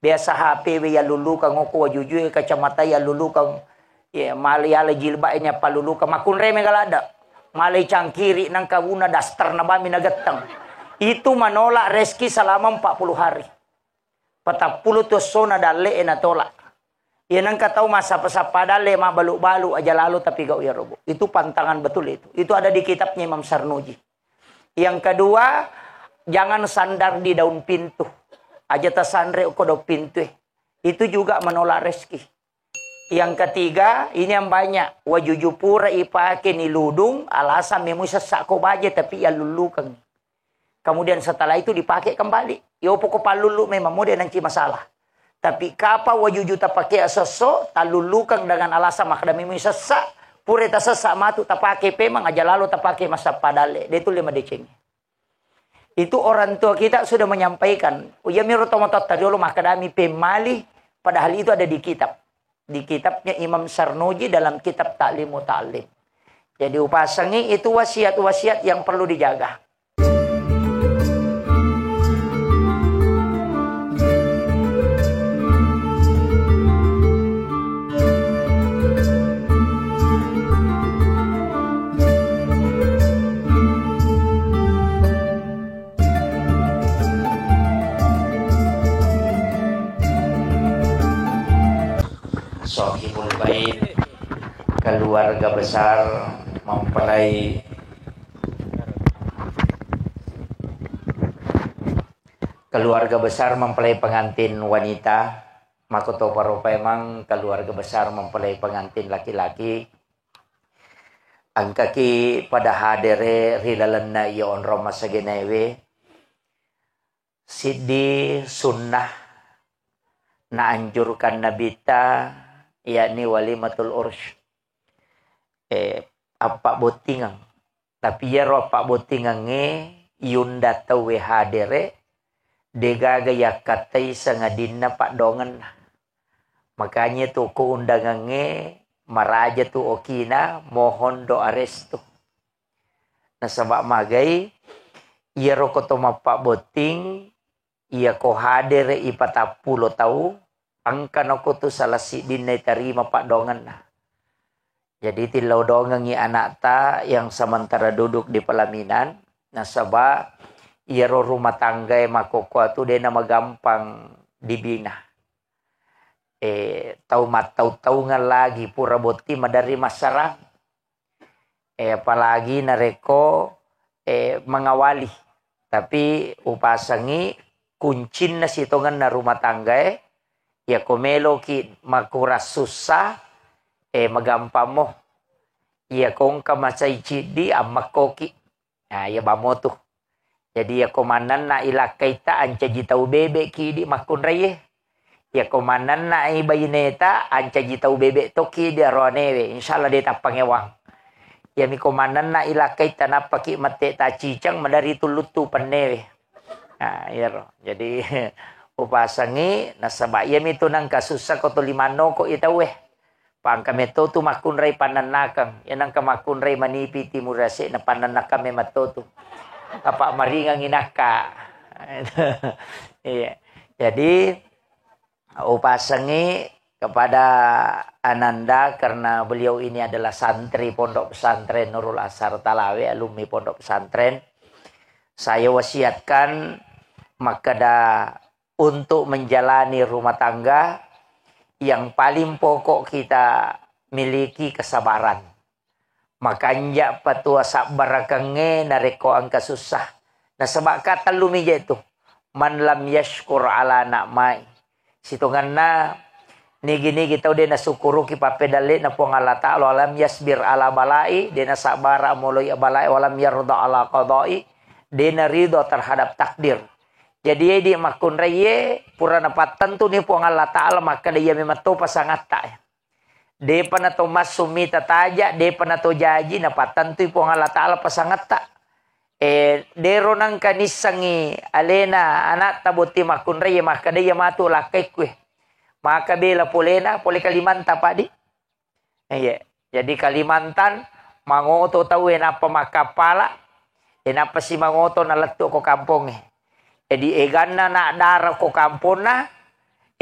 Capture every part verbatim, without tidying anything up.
Biasa H P we yalulukang, oko wajujue kacamata yalulukang, ya, male yala jilbab ini appalulukang, makkunrai mega ladda. Male cangkiri nangka wuna daster nabami nagetteng. Itu menolak rezeki selama empat puluh hari. Patappulo tu essona dalle e natolak. Iya nangka tau massappa-sappa dalle mabbalu-balu aja lalo tapi gau iya robo. Itu pantangan betul itu. Itu ada di kitabnya Imam Sarnuji. Yang kedua, jangan sandar di daun pintu. Aja tasanre ko daun pintu. Itu juga menolak rezeki. Yang ketiga, ini yang banyak. Wajuju pura ipake ni ludung, alasan memui sessa ko baje tapi yalulukang. Kemudian setelah itu dipakai kembali. Yopo ko pallulu memang mode nanci masalah. Tapi kapa wajuju tapake asosso, talulukang dengan alasan makkeda memui sessa, pura tasessa matu tapake pemang aja lalo tapake massappa dalle. De tulle madeceng. Itu orang tua kita sudah menyampaikan. Iya miro tomatoatta riolo makkedami pemmali, padahal itu ada di kitab. Di kitabnya Imam Sarnuji dalam kitab Ta'lim Muta'allim. Jadi upasangi itu wasiat-wasiat yang perlu dijaga. Sohibul Bait, keluarga besar mempelai keluarga besar mempelai pengantin wanita, makoto paropa emang keluarga besar mempelai pengantin laki-laki. Engkaki pada hadere ri lalenna iya onrong massagenaewe, siddi sunnah naanjurkan Nabitta, yakni walimatul ursy. Eh, appabbottingeng. Tapi iyaro appabbottingengnge yunda tauwe hadere, degaga yakkattai sangadinna paddoangenna. Makanya tu ko undangengnge maraja tu okina mohon doa restu. Nasaba magai iyaro ko to mappabbotting, iya ko hadere i patappulo tau, engka nako tu salah siddinna itarima paddoangenna. Jadi tillau doangengngi anakta yang sementara duduk di pelaminan, nasaba iyaro rumah tanggae makkokkoe tu dena magampang dibina. Eh, tau mattau-taungeng lagi pura botting maderri massarang. Eh, apalagi narekko, eh, mengawali. Tapi upasangi kuncinna sitongenna rumah tanggae, yako meloki makurang sussa, eh, magampammo. Yako engka macai ciddi, ammekkoki. Nah, iya bamo tu. Jadi, yako mannenna ilakkaitta ancaji tau bebek ki idi makkunraie. Yako mannenna i baineta ancaji tau bebek tokki idi aroanewe. Insyaallah de tappangewang. Yami ko mannenna ilakkaitta nappaki mette taciceng madari tulluttu pennewe. Nah, iyaro. Jadi, upasangi nasaba iyami tu nangka sussa ko tuli mannoko i tauwe. Pangka metto tu makkunrai pannennakeng. Iya nangka makkunrai manipi timur ase'na pannennakeng memetto tu. Apa maringang inakka. Iya. Jadi, upasengi kepada Ananda karena beliau ini adalah santri Pondok Pesantren Nurul Asar Talawe, alumni Pondok Pesantren. Saya wasiatkan makkeda untuk menjalani rumah tangga, yang paling pokok kita miliki kesabaran. Makanja patua sabbarakengnge narekko engka sussa. Nasaba ka tellu mija itu. Man lam yashkur ala na'mai. Sitongenna nigi-nigi tau de nasukkuruki pappedalle'na Puang Allah Ta'ala, walam yasbir ala balai, de nasabbara moloi balai, walam yarda ala qadai, de narido terhadap takdir. Jadi, idi makkunraiye pura napattentuni Puang Allah Ta'ala makkeda iya memang to pasangatta. Depa nato massu mita taja, depa nato jaji, napattentui Puang Allah Ta'ala pasangetta. Eh, dero nangka nissengi alena anatta botting makkunrai, makkeda iya matu lakkaikku. Maka bela polena, pole Kalimantan, Pak, di. Iya. Jadi Kalimantan, mangoto tau e nappa makkappala, e nappa si mangoto nalettu ko kampongnge. Jadi eganna nak dara ko kamponna,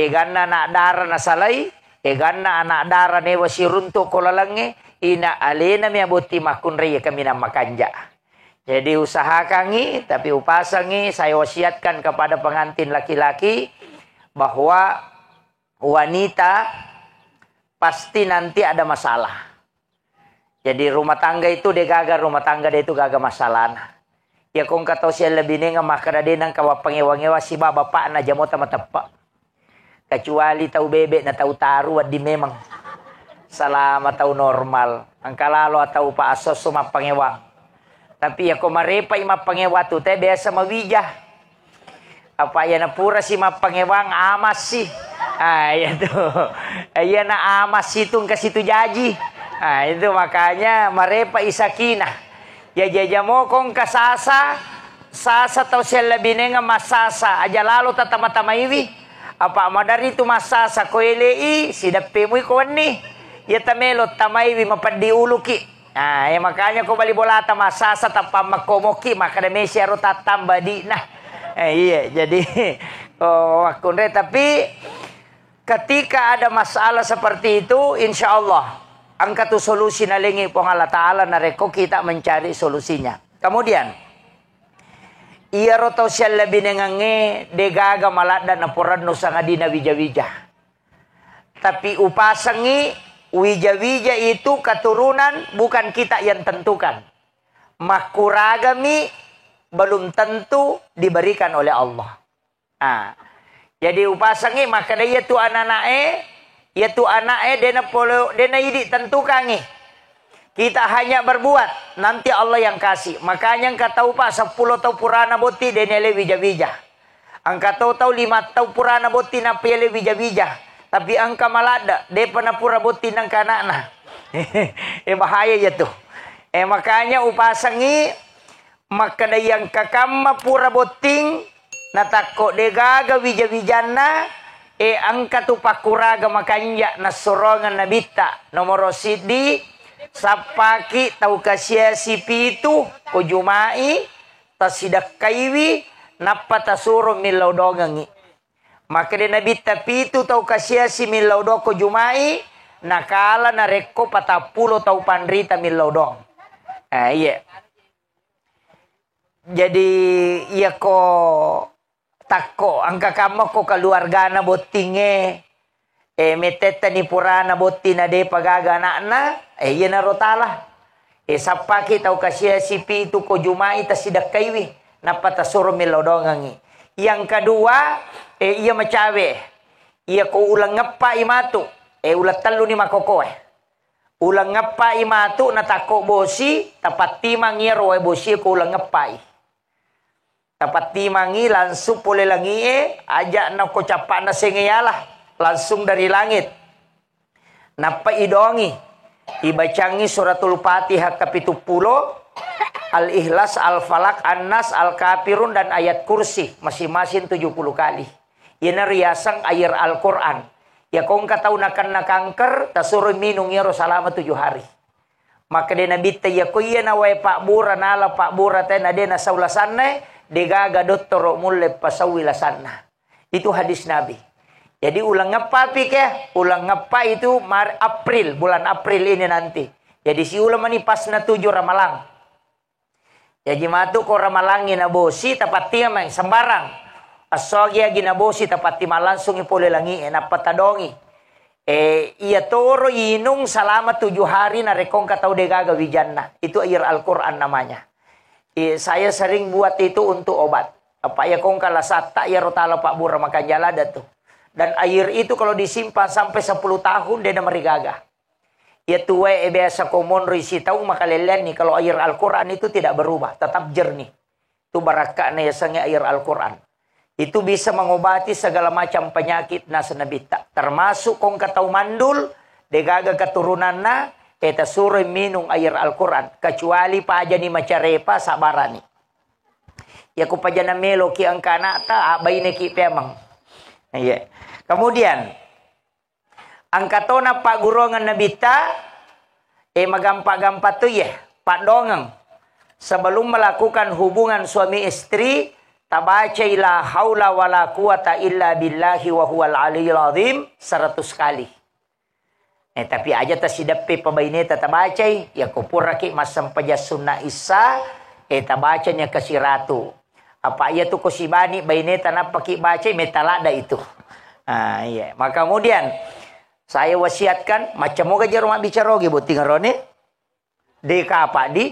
Eganna anak dara nasalai, eganna anak dara newa siruntu ko lalengnge, ina alena mea botting makkunrai kaminang makanja. Jadi usahakangi, tapi upasangi, saya wasiatkan kepada pengantin laki-laki bahwa wanita pasti nanti ada masalah. Jadi rumah tangga itu de gaga rumah tangga de itu gaga masalahna. Ya kong kata usia lebih nenga makkada de nang kawa pangewa-ngewa siba bapakna jamota mateppe. Kecuali tau bebek na tau taru wedding memang. Salama tau normal. Engka lalo atau pa asosso mappangewang. Tapi yako marepai mappangewa tu te biasa mawija. Apa iyana pura si mappangewang amassi. Ah, iya tu. Iyana amassi tu engka situ jaji. Ah, itu makanya marepai sakinah. Ya jajamo kong kasasa, sasa tau sellebinenga massasa, aja lalo tatama-tamaiwi. Apa madari tu massasa ko elei, sideppemui ko wenni. Ya tamelo tamaiwi mapeddi uluki. Nah, ya makanya ko bali bolata massasa tappa makkomoki, makkada mesi aro tattamba dina. Eh, iya, jadi oh, wakkunre tapi ketika ada masalah seperti itu, insya Allah engka tu solusi nalengi Puang Allah Ta'ala narekko kita mencari solusinya. Kemudian, iyaro tau siallebinengengnge degaga maladda naporennu sangadina wija-wija. Tapi upasengi wija-wija itu keturunan bukan kita yang tentukan. Makkuragami belum tentu diberikan oleh Allah. Ah. Jadi upasangi makkeda iya tu ananae, iya tu anae dena polo, dena idi tentukangi. Kita hanya berbuat, nanti Allah yang kasih. Makanya engka tau pa seppulo tau purana botti dena ele wija-wija. Engka tau tau lima tau purana botti nappa ele wija-wija. Tapi engka maladde, depa napura botti nangka anakna. Eh bahaya iya tu. Eh makanya upasangi Makkeda iya engka kamma pura botting, natakko degaga wija-wijanna, e engka tu pakkuraga makanja nassorongeng nabitta. Nomoro siddi, sappaki tau kasiasi pitu, ko jumai, tasidekkaiwi, nappa tasuro millau dongengngi. Makkeda nabitta pitu tau kasiasi millau dong ko jumai, nakala narekko patappulo tau panrita millau dong. Eh, iya. Jadi, iyako takko engka kamma ko keluargana bottingnge, eh, mettetta ni purana botti na depa gaga anakna, eh, iyanaro tala. Eh, sappaki tau kasiasi pitu ko jumai tasidekkaiwi, nappa tasuro millau dongengngi. Yang kedua, eh, iya macawe. Iyako uleng ngeppai matu, eh, uleng tellu ni makokoe. Uleng ngeppai matu natakko bosi, tapattimang iyaro wae bosi ko uleng ngeppai. Tapattimangi langsung pole langie, aja nako cappana senge yala, langsung dari langit. Nappa idongi, ibacangi suratul Fatihah kapituppulo, Al-Ikhlas, Al-Falaq, An-Nas, Al-Kafirun, dan ayat kursi masing-masing tujuh puluh kali. Iyana riaseng air Al-Quran. Iyako engka tau nakenna kanker, tasuro minung iyaro salama tujuh hari. Makkeda nabitta, iyako iyana wae pabbura nala pabbura te na de nasau lasanna, degaga dottoro mulle pasaui lasanna. Itu hadis Nabi. Jadi uleng ngeppa pi ke, uleng ngeppa itu Mar-, April, bulan April ini nanti. Jadi siuleng mani pas na tujuh Ramalang. Jaji matu ko ramalangngi nabosi, tapattiang mai sembarang. Essogi agi nabosi, tapattimang langsungi pole langie, nappa tadongi. Eh, iya toro inung selama tujuh hari narekko engka tau degaga wijanna. Itu air Al-Quran namanya. Eh, saya sering buat itu untuk obat. Apa ya kongka lasatta ya rotala pabbura makanjala ada tuh. Dan air itu kalau disimpan sampai sepuluh tahun, dia marigaga. Iya tuwae biasa ko monroi sitaung makalelleanni, kalau air Al-Quran itu tidak berubah, tetap jernih. Itu barakka'na yasengnge air Al-Quran. Itu bisa mengobati segala macam penyakit naseng nabitta. Termasuk kongka tau mandul, degaga keturunanna, eh, tasuroi minung air Al-Quran. Kecuali pajani macarepa, sabarani. Iya ku pajana meloki engka anakta, abbaineki pemeng. Iya. Kemudian, Engka tona pagguruangeng nabitta, eh, magampa-gampa tu iye, paddongeng. Sebelum melakukan hubungan suami istri, tabacai la haula wala quwata illa billahi wa huwal aliyul azim seratus kali. Eh, tapi aja tasideppe pabaineta tabacai, ya ko puraki massempajang sunna issa, eh, tabacani ke siratu. Apa iya tu ko sibani baineta nappaki bacai, metaladda itu. Ah, iya. Maka kemudian saya wasiatkan, macam moga jero mabbicara ogi botting rone. De kapa di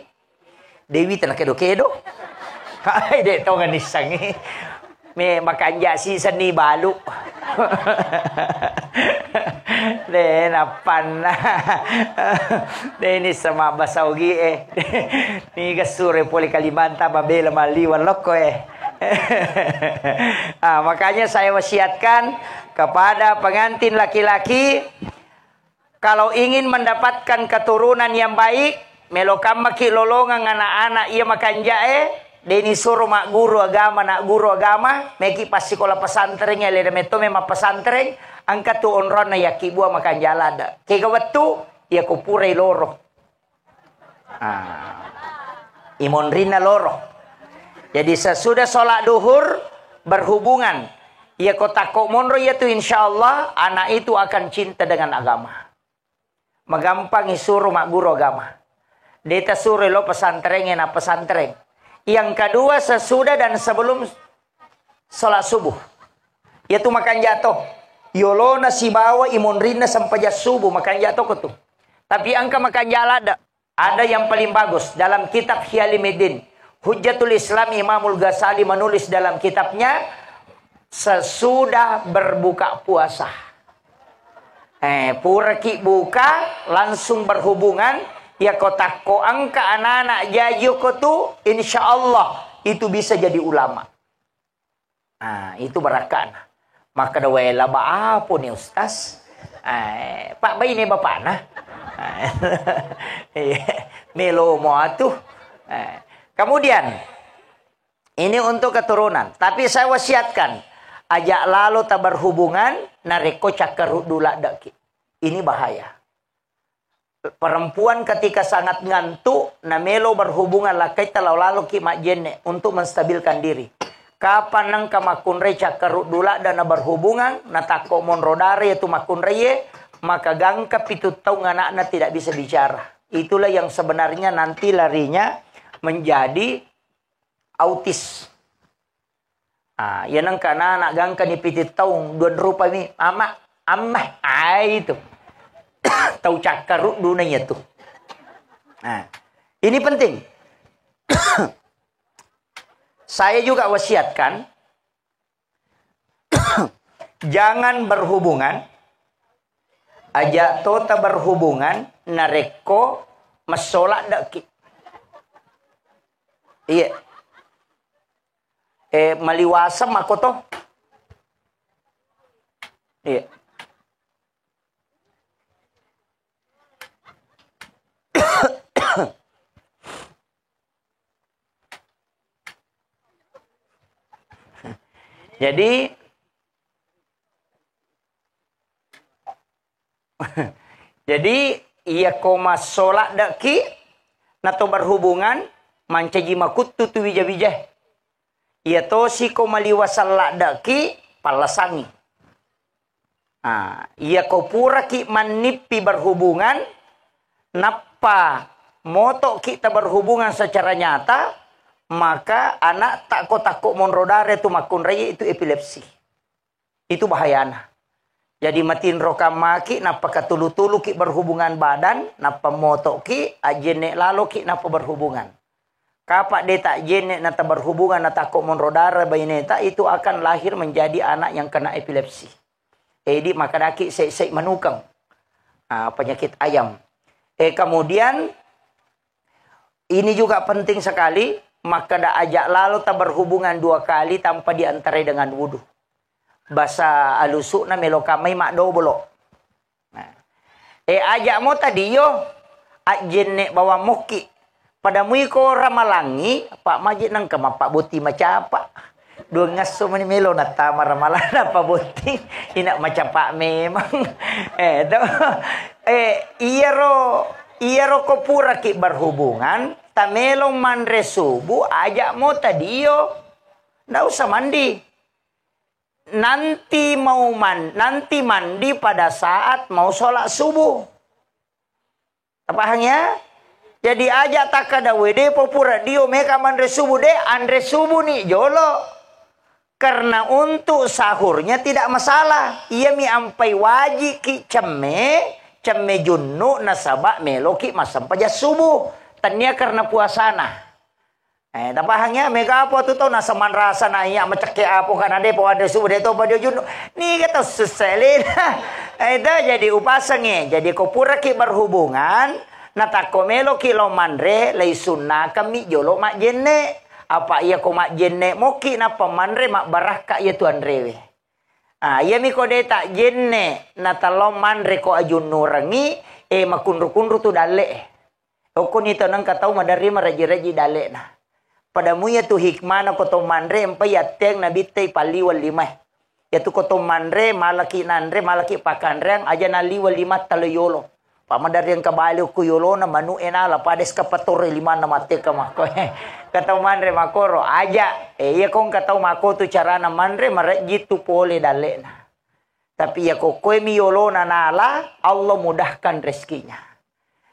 Dewi tena kedo-kedo. Hai, de tonga nissangi. Me makanja si seni balu. De nappanna. De ini sama basaugi eh. Ni gesure pole Kalimantan mabela maliwan lokko eh. Ah, makanya saya wasiatkan kepada pengantin laki-laki, kalau ingin mendapatkan keturunan yang baik, melo kammaki lolongeng anak-anak iya makanjae, deni suro magguru agama, nak guru agama, meki passikola pesantren ya, leda metto memang pesantren, angka tu onronna yakki bua makanja ladde. Kega wettu, iya ko purai loro. Ah. Imonrinna loro. Jadi sesudah sholat duhur berhubungan. Iya ko takko monro iya tu insya Allah anak itu akan cinta dengan agama. Magampang isuro magguru agama. Deta suro lo pesantren na pesantren. Yang kedua sesudah dan sebelum sholat subuh. Iya tu makanja to. Yolona sibawa imonrinna sempajang subuh makanja to ko tu. Tapi angka makanja ladde. Ada yang paling bagus dalam kitab Hialimiddin. Hujjatul Islam Imamul Ghazali menulis dalam kitabnya, sesudah berbuka puasa. Eh, puraki buka, langsung berhubungan, ya ko takko angka anak-anak jaji ko tu, insya Allah itu bisa jadi ulama. Ah, itu barakkana. Makkeda wae laba apo ni Ustaz? Eh, Pak Baine bapana? Eh, iya, melo mo atuh. Eh, kemudian, ini untuk keturunan. Tapi saya wasiatkan, aja lalo taberhubungan narekko cakkaruddu laddeki. Ini bahaya. Perempuan ketika sangat ngantuk, namelo berhubungan lakkaita lao laloki majjenne untuk menstabilkan diri. Kapan nengka makkunrai cakkaruddu ladda na berhubungan, natakko monro dara yatu makkunraie, maka gangka pitu taung anakna tidak bisa bicara. Itulah yang sebenarnya nanti larinya menjadi autis. Ah, iya nengka anak gangka ni piti taung, dua rupa mi, ama, amma, ah, itu. Tau cakkaruddu na iya tu. Nah, ini penting. Saya juga wasiatkan, jangan berhubungan, aja tota berhubungan narekko messola deki. Iya. Eh, maliwaseng makko to. Iya. Jadi, Jadi, iya ko massola deki, nato berhubungan, mancaji makuttu tu wija-wija. Iya tosi ko maliwaseng laddeki, pallasangi. Ah, iya ko puraki mannippi berhubungan, nappa motoki ta berhubungan secara nyata, maka anak tak ko takko monro dare tu makkunrai itu epilepsi. Itu bahayana. Jadi matinro kammaki, nappa katulu-tuluki berhubungan badan, nappa motoki, ajjenne laloki, nappa berhubungan. Kapa de tak jenne na ta berhubungan, na takko monro dara baineta, itu akan lahir menjadi anak yang kena epilepsi. Edi makadaki sei-sei manukang. Ah, penyakit ayam. Eh, kemudian ini juga penting sekali, makkeda aja lalo ta berhubungan dua kali tanpa diantarai dengan wudu. Basa alusukna melo kamai maddobolo. Nah. Eh, aja mo tadio, ajjenne bawang mokki. Pada muiko ramalangi, Pak Maji nengka mappabbotting macapa. Dua ngasso mani melo nattama ramalang nappabbotting. Ina macapa memang. Eh, to. Eh, iyaro, iyaro ko puraki berhubungan, tamelo manre subuh, aja mo tadio. Ndak usah mandi. Nanti mau man-, nanti mandi pada saat mau sholat subuh. Tapahang ya? Jadi aja takkada, "Wede, popura dio meka manre subuh de, anre subuh ni jolo." Karena untuk sahurnya tidak masalah. Iya mi ampai wajiki cemme, cemme junnu nasaba meloki massempajang subuh. Tania karena puasana. Eh, tapahang ya, mega apa tu tau nasemanrasa na iya macekke apa kan ade po anre subuh de to pada junnu. Niga tau susah lena. Eh, itu jadi upasange. Jadi ko puraki berhubungan, natakko meloki lo manre, lai sunnakami jolo majjenne. Apa iya ko majjenne moki nappa manre mabbarakka iya tu anrewe. Ah, iya mi ko de tak jenne, natalo manre ko ajunnurengi, eh, makunru-kunru tu dalle. Okkoni to nengka tau maderri marejji-rejji dalle'na. Pada muiya tu hikmana ko to manre, empai atteang nabittai palliweng limae. Yatu ko to manre, malaki nanre, malaki pakanreang, aja naliweng limatta lo yolo. Pa maderri engka bale okko yolona, manu e nala, pada eskapatore limanna matteka makko. Ka tau manre makoro, aja. Eh, iya ko engka tau makko tu carana manre, marejji tu pole dalle'na. Tapi iya ko koe mi yolona nala, Allah mudahkan rezekinya.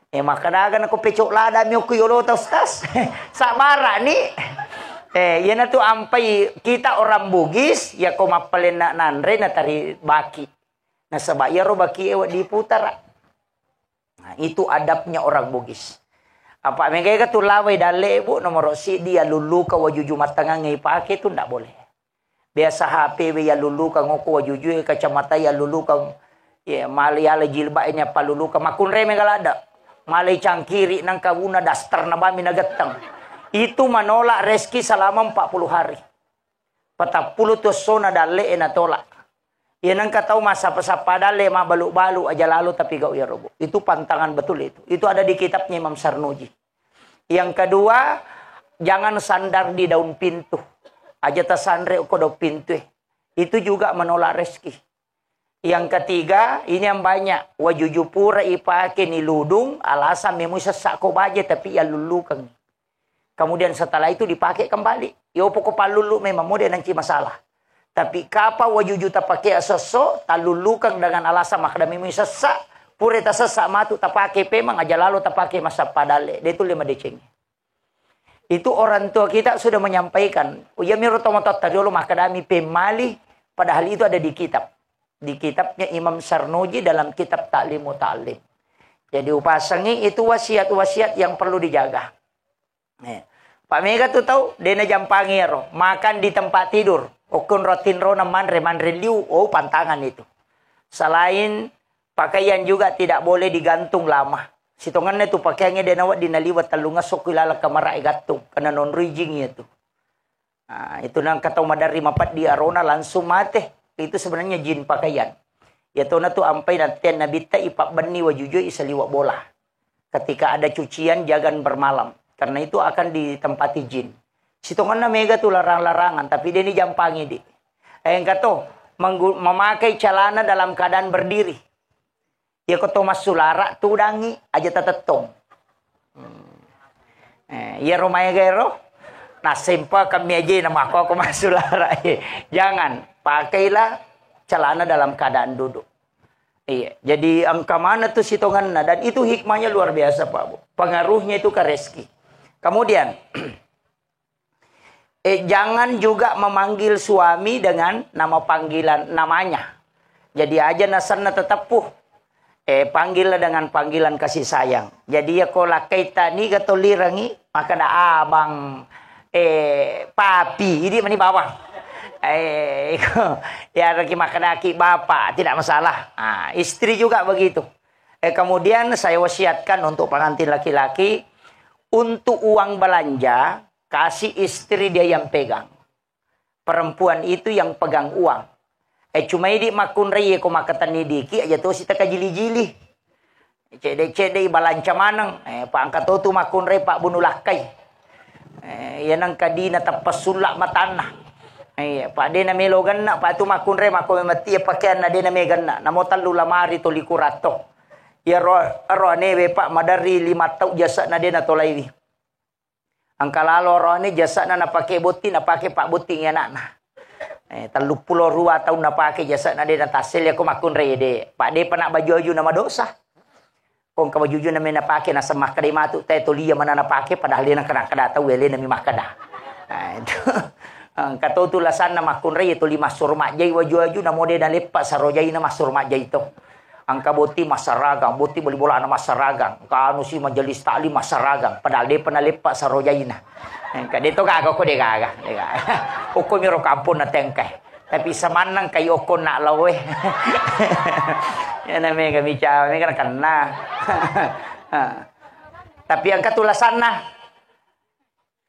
Eh, makkadaga nako pecok lada mi okko yolota, Ustaz. Sabara ni. Eh, iyana tu ampai kita orang Bugis, ya ko mappalenna nanre natari baki. Nasaba iyaro baki ewa diputara. Nah, itu adabnya orang Bugis. Apa mega ega tu lawai dalle, Bu, nomoro siddi ya lulluka wajuju mattangang ipake tu ndak boleh. Biasa H P we yallulukang, okko wajujue kacamata yallulukang, ya, male yala jilbab ini appalulukang, makkunrai mega ladde. Male cangkiri nangka wuna daster na bami nagetteng. Itu menolak rezeki selama empat puluh hari. Patappulo tu essona dalle e natolak. Ya nangka tau massappa-sappa dalle, mabbalu-balu aja lalo tapi gau ya robo. Itu pantangan betul itu. Itu ada di kitabnya Imam Sarnuji. Yang kedua, jangan sandar di daun pintu. Aja tasanre ko daun pintu, eh. Itu juga menolak rezeki. Yang ketiga, ini yang banyak. Wajuju pura ipake ni ludung, alasan memui sessa ko baje, tapi ya lulukeng. Kemudian setelah itu dipakai kembali. Yo poko pallulu memang mode nanti masalah. Tapi kapa wajuju tapake asesso, talulukang dengan alasan makkeda memui sessa, pura tasessa matu tapake pemang aja lalo tapake massappa dalle. De tulle madeceng. Itu orang tua kita sudah menyampaikan. Uya miro tomatoatta riolo makkedami pemmali, padahal itu ada di kitab. Di kitabnya Imam Sarnuji dalam kitab Ta'lim Muta'allim. Jadi upasangi itu wasiat-wasiat yang perlu dijaga. Eh, Pak Mega tu tau, dena jampangi ero, makan di tempat tidur, okkon roti rona manre, manre liu, oh pantangan itu. Selain pakaian juga tidak boleh digantung lama. Sitongenna tu pakaiannya dena wedding naliwa tellungesso ku ilala kamara e gattung, karena nonroi jing iya tu. Nah, itu nangka tau maderri mapeddi arona langsung mate. Itu sebenarnya jin pakaian. Ya tona tu ampai nattean nabitta ipabbenni wajujue isaliwa bola. Ketika ada cucian, jangan bermalam. Karena itu akan ditempati jin. Sitongenna mega tu larang-larangan, tapi deni jampangi di. Eh, engka to, menggu-, memakai celana dalam keadaan berdiri. Iya ko to massulara tudangi aja tatettong. Hmm. Eh, iya ro maega ero, nasempa kami aja nama aku, aku massulara. Jangan, pakailah celana dalam keadaan duduk. Iya, jadi engka mana tu sitongenna, dan itu hikmahnya luar biasa, Pak Bu. Pengaruhnya itu ke rezeki. Kemudian, eh, jangan juga memanggil suami dengan nama panggilan namanya. Jadi aja nasenna teteppu. Eh, panggillah dengan panggilan kasih sayang. Jadi ya ko lakkaita niga tolirangi, makkeda abang, eh, papi, idi mani bawang. Eh, iko, ya reki makkedaki bapak, tidak masalah. Ah, istri juga begitu. Eh, kemudian saya wasiatkan untuk pengantin laki-laki, untuk uang belanja, kasih istri dia yang pegang. Perempuan itu yang pegang uang. Eh, cuma idi makkunrai ko makkatenni diki aja tosi takajili-jili. Cedde-cedde balanca maneng. Eh, pa engka to tu makkunrai pabbunu lakkai. Eh, iya nengka dina tappa sulla matanna. Eh, pa dena melo genna, pa tu makkunrai makko memetti pakaianna dena meganna. Namo tellu lamari toli kuratto. Iya ro, ro anewe pa maderri lima tau jasana dena tolaiwi. Engka lalo oroane jasa'na napake botting, napake pabbottingi ana'na. Eh, telluppulo rua taung napake jasa'na, de' natassele ko makkunrai de'. Pa' de'pa na baju-aju na madosa. Ko engka baju-aju na me napake, naseng makkeda matu te toli iya mana napake, padahal de' nangka nakkeda tau, alena mi makkeda. Nah, itu. Engka to tu lasanna makkunrai toli massuro majjai waju-aju, namo de' naleppa sarojaina massuro majjai to. Engka botting massaragang, botting bali bolana massaragang, engka anu si majelis taklim massaragang, padahal de'pa naleppa sarojaina. Engka de' to gaga ko de' gaga, de' gaga. Okko miro kampong na tengkai. Tapi samannang kai okko na lawe. Ya na mega bicara, mega na kenna. Tapi engka tu lasanna.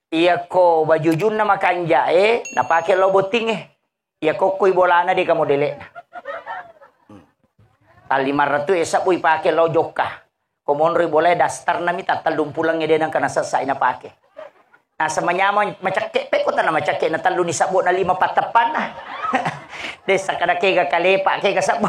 Iyako baju-bajunna makanja'e, napake lao bottingnge. Iya kokkoi bolana de' ka modele'na. Hmm. Tallimaratu esa bui pake lao jokka. Ko monroi bolae dasterna mi tattellung pulengnge de' nangka nasessai napake. Naseng manyameng macekke' pe ko tana macekke' na tellu ni sabbo na lima patteppanna. De' sakkada kega kalepa, kega sabbo.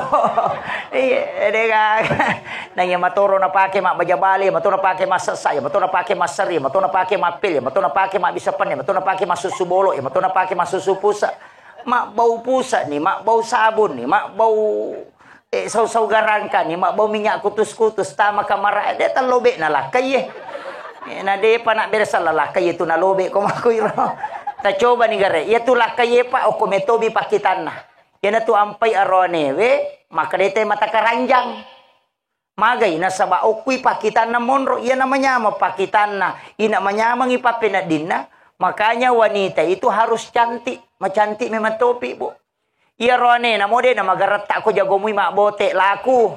Iya, de' gaga. Nang iya matoro napake mabbaja bale, iya matoro napake massessa, iya matoro napake masseri, iya matoro napake mappel, iya matoro napake mabbissa penne, iya matoro napake massussu bolo, iya matoro napake massussu pusa. Mabbau pusa ni, mabbau sabun ni, mabbau, eh, sau-sau garangka ni, mabbau minyak kutus-kutus, tama kamara, de' tallobe' na lakkai ye. Eh, na de'pa na beresa la lakkai ye tu nalobe' ko makkuiro. Tacoba ni gare, iya tu lakkai ye pa okko metobi pakkitanna. Iyanatu ampai aroanewe, makkedai te mata keranjang. Magai, nasaba okkui pakkitanna monro, iyana manyameng pakkitanna, ina manyamengi pappeneddinna, makanya wanita itu harus cantik, macantik memang topi, Bu. Iya roane, namo de' na magaretta ko jagomui mabbote laku.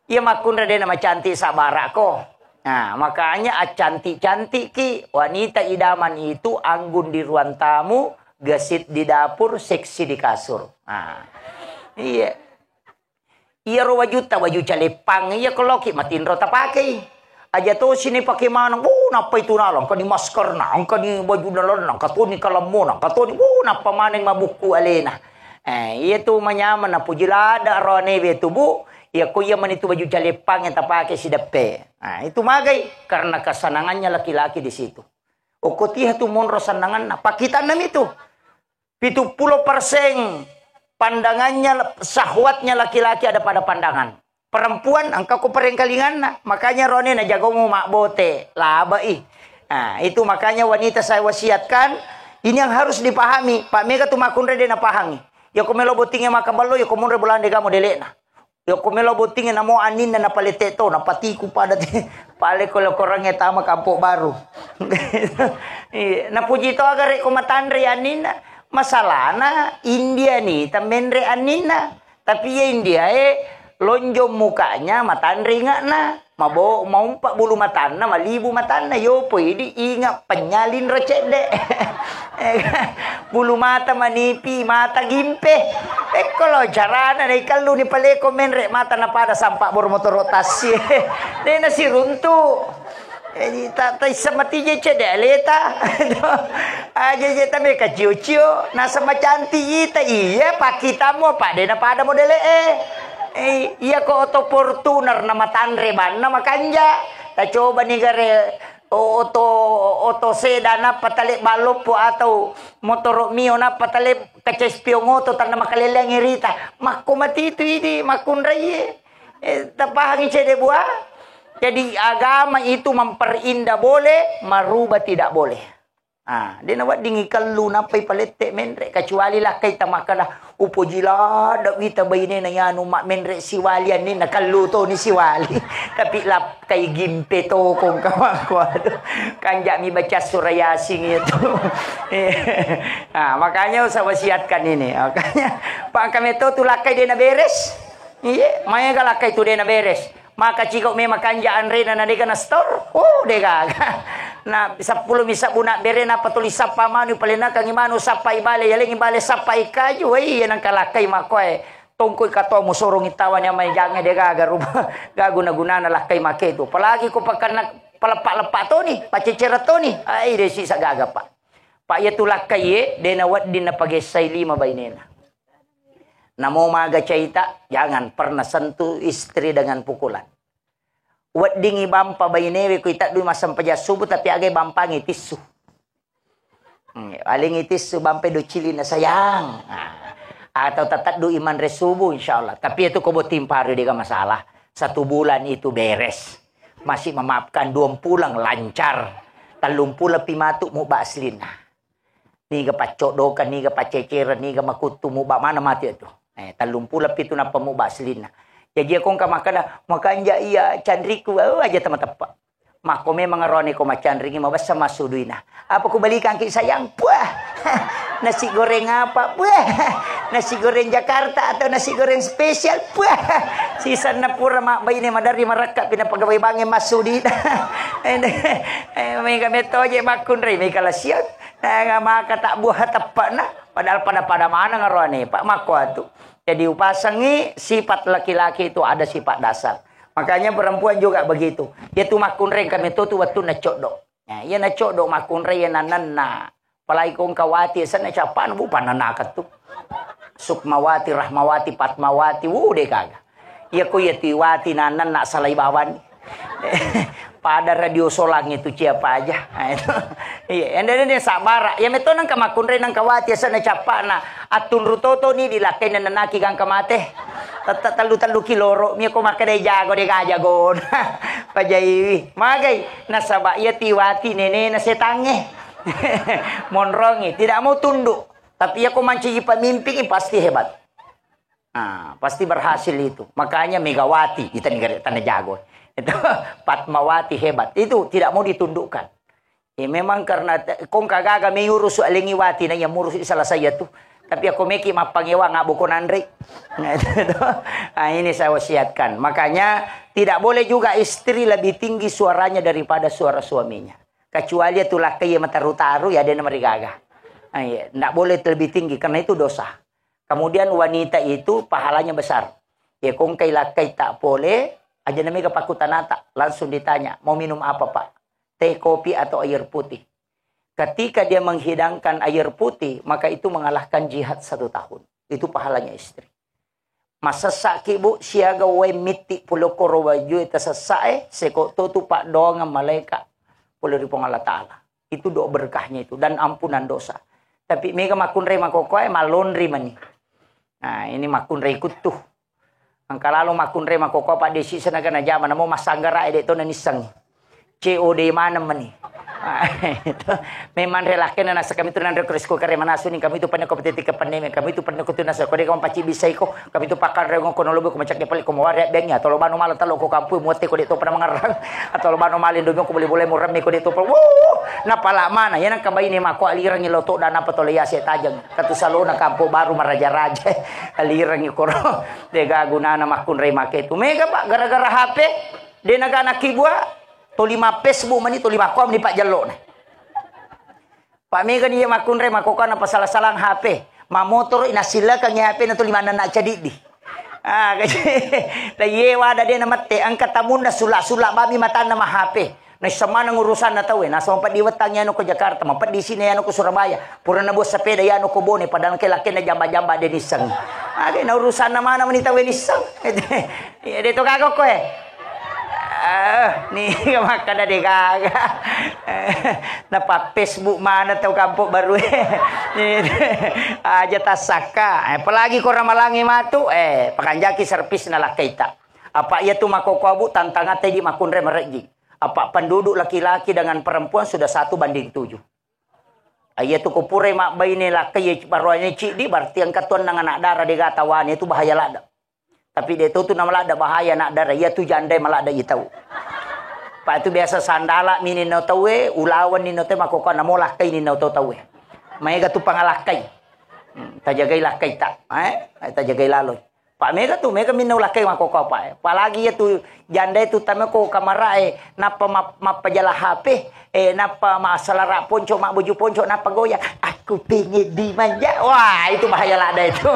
Iya makkunra de' na macantik sabara ko. Nah, makanya accantik-cantikki wanita idaman itu anggun di ruang tamu, gesit di dapur, seksi di kasur. Nah, iya. Iyaro wajutta, waju caleppang, iya ko laoki matinro tapakei. Aja tosi ni pake maneng, wuh, nappai tu nala, engka ni maskerna, engka ni baju dalenna, engka toni kalemmona, engka toni, wuh, nappa maneng mabukku alena. Eh, iya tu manyameng, napuji ladde' roanewe tu, Bu. Iya ko iya mani tu baju caleppang yang tapake sideppe. Nah, itu magai, karena kesenangannya laki-laki di situ. Okko tiha tu monro sennanganna, pakkitanna mi tu. Pitu puluh persen pandangannya, syahwatnya laki-laki ada pada pandangan. Perempuan, engka ko perengkalinganna. Makanya rone na jagomu mabbote, labai. Nah, itu makanya wanita saya wasiatkan, ini yang harus dipahami. Pak mega tu makkunrai de' napahangi. Ya ko melo bottinge maka ballo, ya ko monro bolana de' gaga modele'na. Yokko melo bottingnge namo anninna napalette to, napatiku pada te, pale ko lokorangnge tama Kampung Baru. Iya, napuji to aga rekko matanre anninna. Masalahna India ni temmenre anninna. Tapi iya India e lonjong mukanya matanre inge'na. Mabo-, maumpa bulu matanna, malibu matanna, yopo idi inga penyalinro cedde. Bulu mata manipi, mata gimpe. Pekko lo carana naikallu ni paleko menre mata napada sampa bor motoro tassi. Dena siruntu. Eh, ta-, taissa matije cedde aleta. Aja je tabe kacio-cio, nasaba cantik ita, iya pakkitamu apa dena pada modele e. Eh, iya ko oto Fortuner na matanre banna makanja. Tacoba ni gare o-, oto, oto sedan nappa tale balloppo atau motoro Mio nappa tale kaca spion oto tanna makalelleang rita. Makko matitu idi makkunraie. Eh, tapahangi cede bua. Jadi agama itu memperindah boleh, merubah tidak boleh. Ah, de naweddingi kellu nappai palette menre, kecuali lakkai tamakkeda, upoji ladde wita bainena yanu mak menre siwali anninna kellu toni siwali. Tapi lakkai gimpe tokong kamakku, aduh, kanjami baca surah Yasin itu. Ah, makanya saya wasiatkan ini. Makanya, Pak, kami to tu lakkai de naberes. Iya, maega lakkai tu de naberes. Maka ciko memang kanja anrena na dega na store. Oh, degaga. Na seppulo mi sabbu na bere na patuli sappa manu palenna kangi manu sappa ibale yalengi bale sappa ikaju. Wei, iya nangka lakkai makkoe. Tongkoi katomu sorong itawani amai jange degaga ruba. Gaguna-gunana lakkai make tu. Apalagi ko pakanna paleppa-leppa toni, pacecera toni. Ai desi sagaga, Pak. Pak, iya tu lakkai ye, de nawedding napagessai lima bainena. Namo maga caita, jangan pernah sentuh istri dengan pukulan. Weddingi bampa bainewe ku itaddui massempajang subuh, tapi agai bampangi tissu. Hmm, paling itissu bampe do cili na sayang. Nah, atau tateddu iman resubu, insya Allah. Tapi itu ko botting paru dega masalah. Satu bulan itu beres. Masih memaafkan, dua pulang lancar. Tellung pulang pi matu muba aslinna. Niga paccoddokan, niga paccecereng, niga makuttu, muba mana mati itu. Eh, tellung pulang pitu nappa muba aslinna. Jadi aku engka makkeda, makanja iya canriku, oh, aja teman tepak. Makko memang roane ko macanringi, mabessa massuduina. Apa ku balikan ki sayang? Puah. Nasi goreng apa? Puah. Nasi goreng Jakarta atau nasi goreng spesial? Puah. Sisanna pura mak baine madari marakka pina pegawai bank e massudina. Eh, mega metoje makkunrai, mega lasiang. Nah, maka tak buah teppakna. Padahal pada-pada mana ngeroane, Pak, makko atu. Jadi upasangi sifat laki-laki itu ada sifat dasar. Makanya perempuan juga begitu. Dia tuh makkunrai kami tuh tuh waktu nacodok. Nah, iya nacodok makkunrai ya nananna. Apalagi kong kawati sana capan bu pananakat tuh. Sukmawati, Rahmawati, Patmawati, wuh deh kagak. Iya ko iya tiwati nananna salai bawani. Pada radio solang itu siapa aja. Nah, itu. Iya, ende ende sabara. Ya meto nang kamakkunre nang kawati asana cappana. Attunru toto ni di lakkainna nanaki gangka mate. Tetta tellu-tellu kiloro mi ko makkedai jago de gajago. Pajaiwi. Magai nasaba iya tiwati nenena setangnge. Monrongi, tidak mau tunduk. Tapi iya ko mancaji pemimpin pasti hebat. Ah, pasti berhasil itu. Makanya Megawati, kita negara tanah jago. Itu Fatmawati hebat. Itu tidak mau ditundukkan. Ya memang karena te- kong kagaga mengurus alengi wati na yang murus salah saya tuh. Tapi aku meki mappangewa ngabo ko nanre. Nah, itu tuh. Ah, ini saya wasiatkan. Makanya tidak boleh juga istri lebih tinggi suaranya daripada suara suaminya. Kecuali itu lakkai mataru-taru ya dia marigaga. Ah, iya. Ndak boleh lebih tinggi karena itu dosa. Kemudian wanita itu pahalanya besar. Ya kongkai lakkai tak pole, aja namega pakutanata, langsung ditanya, "Mau minum apa, Pak? Teh, kopi, atau air putih?" Ketika dia menghidangkan air putih, maka itu mengalahkan jihad satu tahun. Itu pahalanya istri. Masessaki, Bu, siaga wae mitti pulokoro wajue tasessae, seko totu paddoangeng malaika pole ri Puang Allah Ta'ala. Itu doa berkahnya itu dan ampunan dosa. Tapi mega makkunrai makokoe malonri mani. Nah, ini makkunrai kuttu. Engka lalo makkunrai makokoe padde sisa naga najama namo massanggara ede to nanissengi. C O D maneng mani. Memang relakkena nasa kami tu nanre ko resko kare manasu ni kami tu penne ko petiti ke penne kami tu penne ko tu nasa ko de kami paci bisai ko kami tu pakar rengo ko nolobe ko macak kepali ko maware bengi atau lo bano mala talo ko kampu muatte ko de to pernah mengerang atau lo bano mala indomie ko boleh boleh muremme ko de to pernah. Wuh, napala mana ya nang kabaine mako alirangi loto dan apa tole yase tajeng katu salona kampo baru maraja-raja alirangi koro. Dega gunana makkunrai make tu mega Pak gara-gara H P de naga anak kibua. Toli ma Facebook mani toli makkoa mani pajjellona. Pak mega ni makkunrai makkokana pasala-salang H P. Mamotoro inasillakang H P na toli manna cadiddi. Ah, kaje. Tayewa ada de na mette engka tamunna sula-sula bami matanna ma H P. Naisseng maneng urusanna tauwe, nasaba mapeddi wettangngi anu ko Jakarta, mapeddi sini anu ko Surabaya. Purana buat sepeda ya anu ko Bone, padahal ke lakena jamba-jamba de nisseng. Age na urusanna mana mani tauwe nisseng. Iya, de to gaga koe. Ah, ni makkada de gaga. Napa Facebook mana tau kampung baru. Aja tasakka. Apalagi ko ramalangi matu, eh, pakanjaki servisna lakkaita. Apa iya tu makkokkoe Bu tantangatta di makkunrai marejji. Apa penduduk laki-laki dengan perempuan sudah satu banding tujuh. Iya tu ko purai mabbaine lakkai baroane ciddi berarti engka tuannang anak dara de gatawane itu bahaya ladda. Tapi de to tu na maladda bahaya anak dara, iya tu jandai maladda i tau. Pak tu biasa sandala mini no tauwe, ulawan ni no te makkokkoe namo lakkai ni no tau tauwe. Maega tu pangalakkai. Hmm, tajagai lakkai ta, eh? Tajagai laloi. Pak mega tu, mega minna ulakkai makkokkoe Pak. Apalagi iya tu janda itu tame ko kamarae, nappa map- mappajala H P, eh, nappa massalara ponco, mabboju ponco, nappa goyang. Aku pengen dimanja. Wah, itu bahaya ladda itu.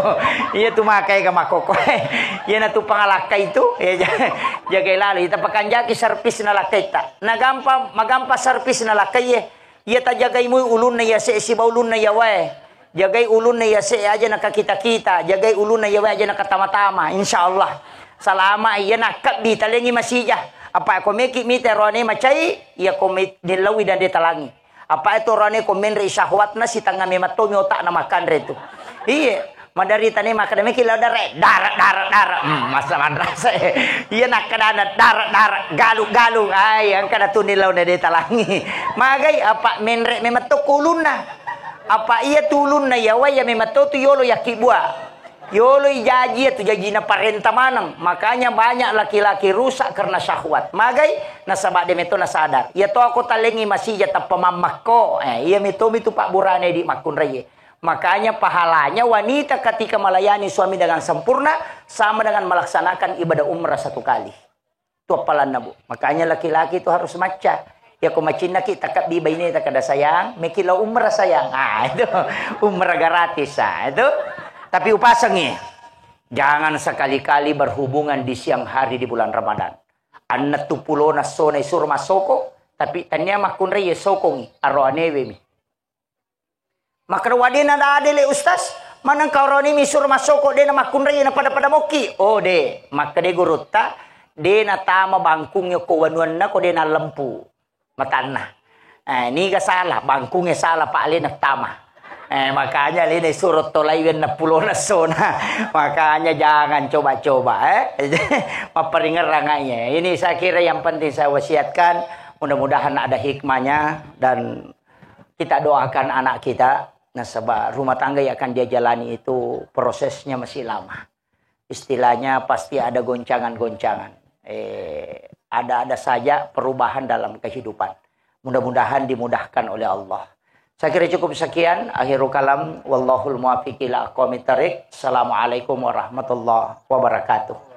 Iya tu makai ga makkokkoe. Iya na tu pangalakkai itu. Ya, ja- jagai lalu. Ita pakanjaki servisna lakkaita. Na gampang, magampa servisna lakkai. Iya tajagai mui ulunna iya se siba ulunna iya wae. Jagai ulunna iya se aja nakakita-kita, jagai ulunna iya wae aja nakatama-tama. Insya Allah. Salama iya nakkabbi talengi masija. Apa ko meki mita roane macai, iya ko mi- nillauwi dan detalangi. Apa itu orane ko menre syahwatna, sitengnga memettomi otakna makkanre tu. Iye, maderita ne makkeda meki lao dare, dare, dare, dare. Hmm, masa manrasa. Iya nakkadana dare, dare, galu, galu. Ai, engka natuni laona de talangi. Magai apa menre memetto kulunna. Apa iya tulunna iya wai iya memetto tu yolo yakkibua. Yoloi jaji, iya tu jajina parenta maneng. Makanya banyak laki-laki rusak karena syahwat. Magai, nasaba de meto nasadar. Iya to ako talengi masija tappa mammakko. Eh, iya meto mitu pabburane di makkunraie. Makanya pahalanya wanita ketika melayani suami dengan sempurna sama dengan melaksanakan ibadah umrah satu kali. Tu appalanna, Bu. Makanya laki-laki itu harus macca. Ya ko macinnaki takabbi baineta kada sayang, meki lao umrah sayang. Ah, itu umrah gratis, ah, itu. Tapi upasengi. Jangan sekali-kali berhubungan di siang hari di bulan Ramadan. Anna tu pulona sona isuro masoko, tapi tania makkunrai ya sokongi, aroanewe mi. Makkeda, "Wa de nadade le Ustaz, maneng kaurani misuro masoko de namakkunrai na pada-pada mokki." Oh de, makkeda gurutta, de natama bangkung yoko wanuanna ko de nalempu matanna. Eh, niga salah, bangkunge salah, Pak, alena tama. Eh, makanya alena isuro tolai wenna pulona sona. Makanya jangan coba-coba, eh. Mapparingerrang aja. Ini saya kira yang penting saya wasiatkan. Mudah-mudahan ada hikmahnya dan kita doakan anak kita, nasaba rumah tangga yang akan dia jalani itu prosesnya masih lama. Istilahnya pasti ada goncangan-goncangan. Eh, ada-ada saja perubahan dalam kehidupan. Mudah-mudahan dimudahkan oleh Allah. Saya kira cukup sekian. Akhirul kalam. Wallahul muwaffiq ila aqwamit thariq. Assalamualaikum warahmatullahi wabarakatuh.